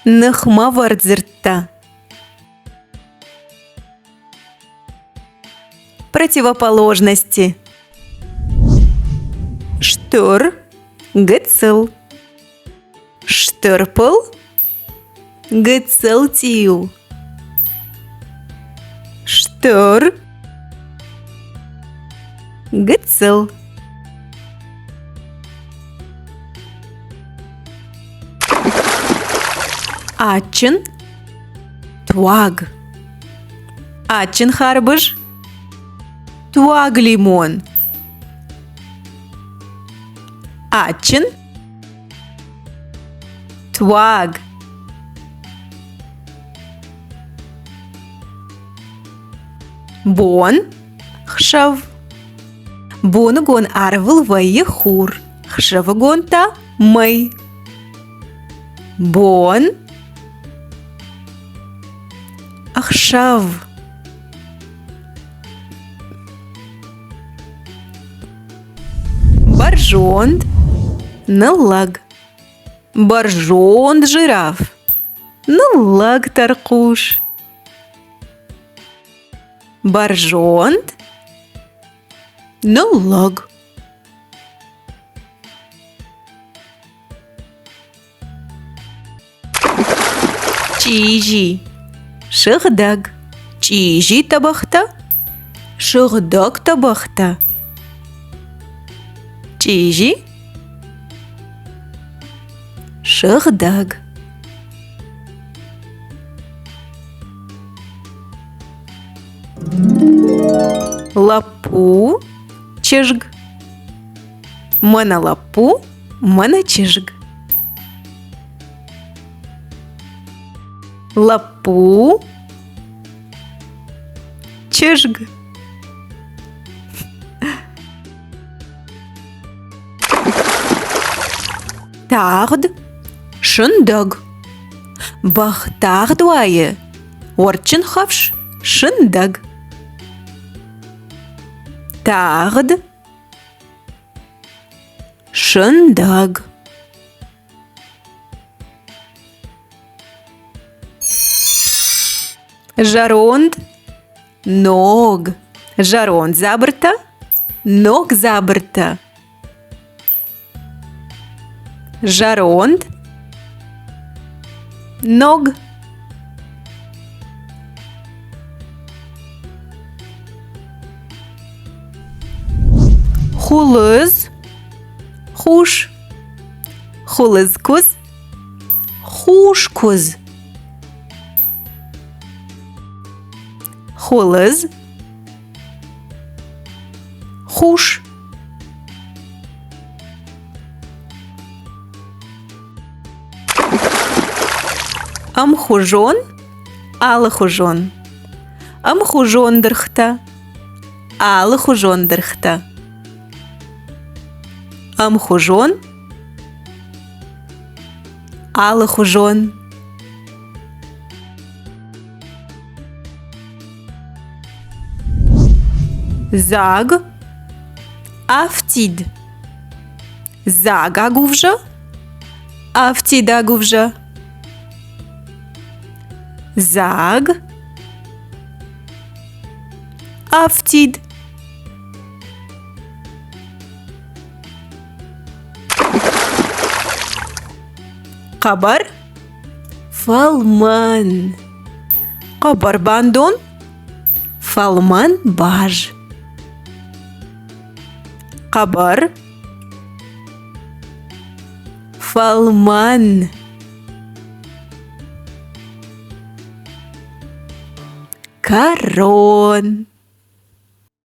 Ныхмӕвӕрд дзырдтӕ. Противоположности. Стыр, гыццыл. Стыр пыл, гыццыл цъиу. Стыр, гыццыл. Адджын, туаг. Адджын харбыз, туаг лимон. Адджын, туаг. Бон, хсӕв. Боныгон арвыл вӕййы хур, хсӕвыгон та мӕй. Бон, ӕхсӕв. Бӕрзонд, ныллӕг. Бӕрзонд жираф, ныллӕг тӕрхъус. Бӕрзонд, ныллӕг. Чъизи, сыгъдӕг. Чъизи тӕбӕгътӕ, сыгъдӕг тӕбӕгътӕ. Чъизи, сыгъдӕг. Лӕппу, чызг. Мӕнӕ лӕппу, мӕнӕ чызг. Лӕппу, чызг. Тагъд, сындӕг. Бӕх тагъд уайы, уӕртджын хӕфс сындӕг. Тагъд, сындӕг. Зӕронд, ног. Зӕронд дзабыртӕ, ног дзабыртӕ. Зӕронд, ног. Хуылыдз, хус. Хуылыдз куыдз, хус куыдз. Хуылыдз, хус. Ӕмхуызон, алыхуызон. Ӕмхуызон дыргътӕ, алыхуызон дыргътӕ. Ӕмхуызон, алыхуызон. Дзаг, афтид. Дзаг агуывзӕ, афтид агуывзӕ. Дзаг, афтид. Хъӕбӕр, фӕлмӕн. Хъӕбӕр бандон, фӕлмӕн баз. Хъӕбӕр, фӕлмӕн. Кӕрон.